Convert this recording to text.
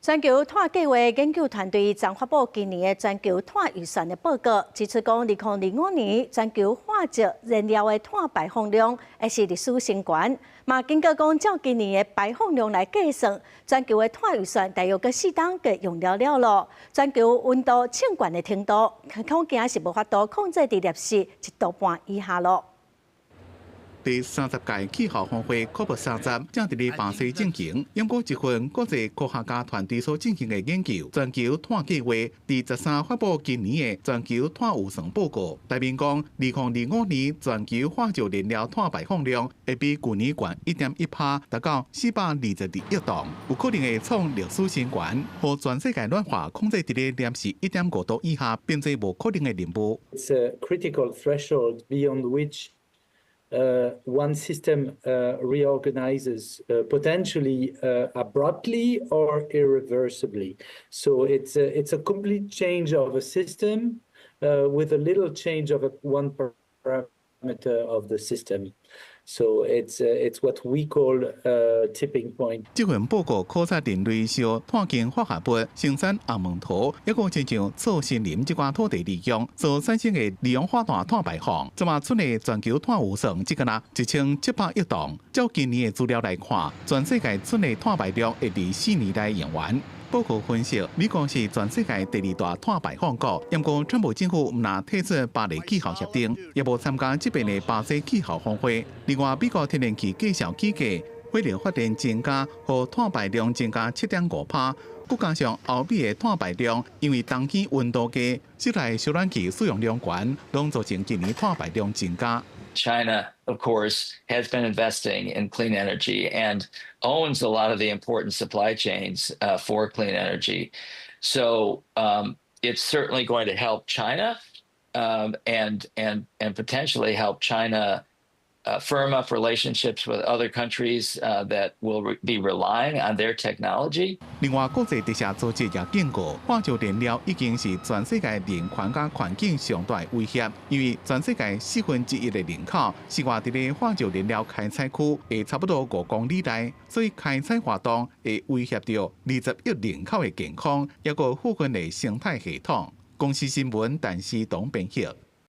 全球碳計畫研究團隊昨發布今年的全球碳預算的報告，指出講，2025年全球化石燃料的碳排放量會是歷史新高。嘛，根據講，照今年的排放量來計算，全球的碳預算大約閣4冬就用了了囉。全球溫度升懸的程度，恐驚是無法度控制佇攝氏1度半以下囉。第30屆氣候峰會 COP30正佇咧巴西進行，毋過一份國際科學家團隊所進行的研究，全球碳計畫佇13發布今年的全球碳預算報告，內面講，2025年全球化石燃料碳排放量會比舊年懸1.1%，達到422億噸，有可能會創歷史新高，予全世界暖化控制佇咧攝氏1.5度以下，變做無可能的任務。 It's a critical threshold beyond which one system reorganizes potentially abruptly or irreversibly. So it's a complete change of a system with a little change of one parameter of the system. So it's what we call a tipping point. 這份報告考察人類燒碳氫化合物生產紅毛桃，抑閣親像做森林這寡土地利用所產生的二氧化碳碳排放，這馬出的全球碳預算只敢若1700億噸。照今年的資料來看，全世界總的碳排量會佇4年內用完。報告分析，美國是全世界第二大碳排放國，毋過川普政府毋但退出巴黎氣候協定，也無參加這擺的巴西氣候峰會。另外，美國天然氣繼續起價，火力發電增加，予碳排量增加7.5%。閣加上歐美的碳排量，因為冬天溫度低，室內燒暖氣使用量懸，攏造成今年碳排量增加。 China, of course, has been investing in clean energy and owns a lot of the important supply chains for clean energy. So it's certainly going to help China and potentially help China firm up relationships with other countries that will be relying on their technology. 另外，國際特赦組織也警告，化石燃料已經是全世界人權佮環境上大的威脅，因為全世界1/4的人口生活佇咧化石燃料開採區，會差不多5公里內，所以開採活動會威脅著20億人口的健康，抑閣附近的生態系統。公視新聞，陳思東編譯。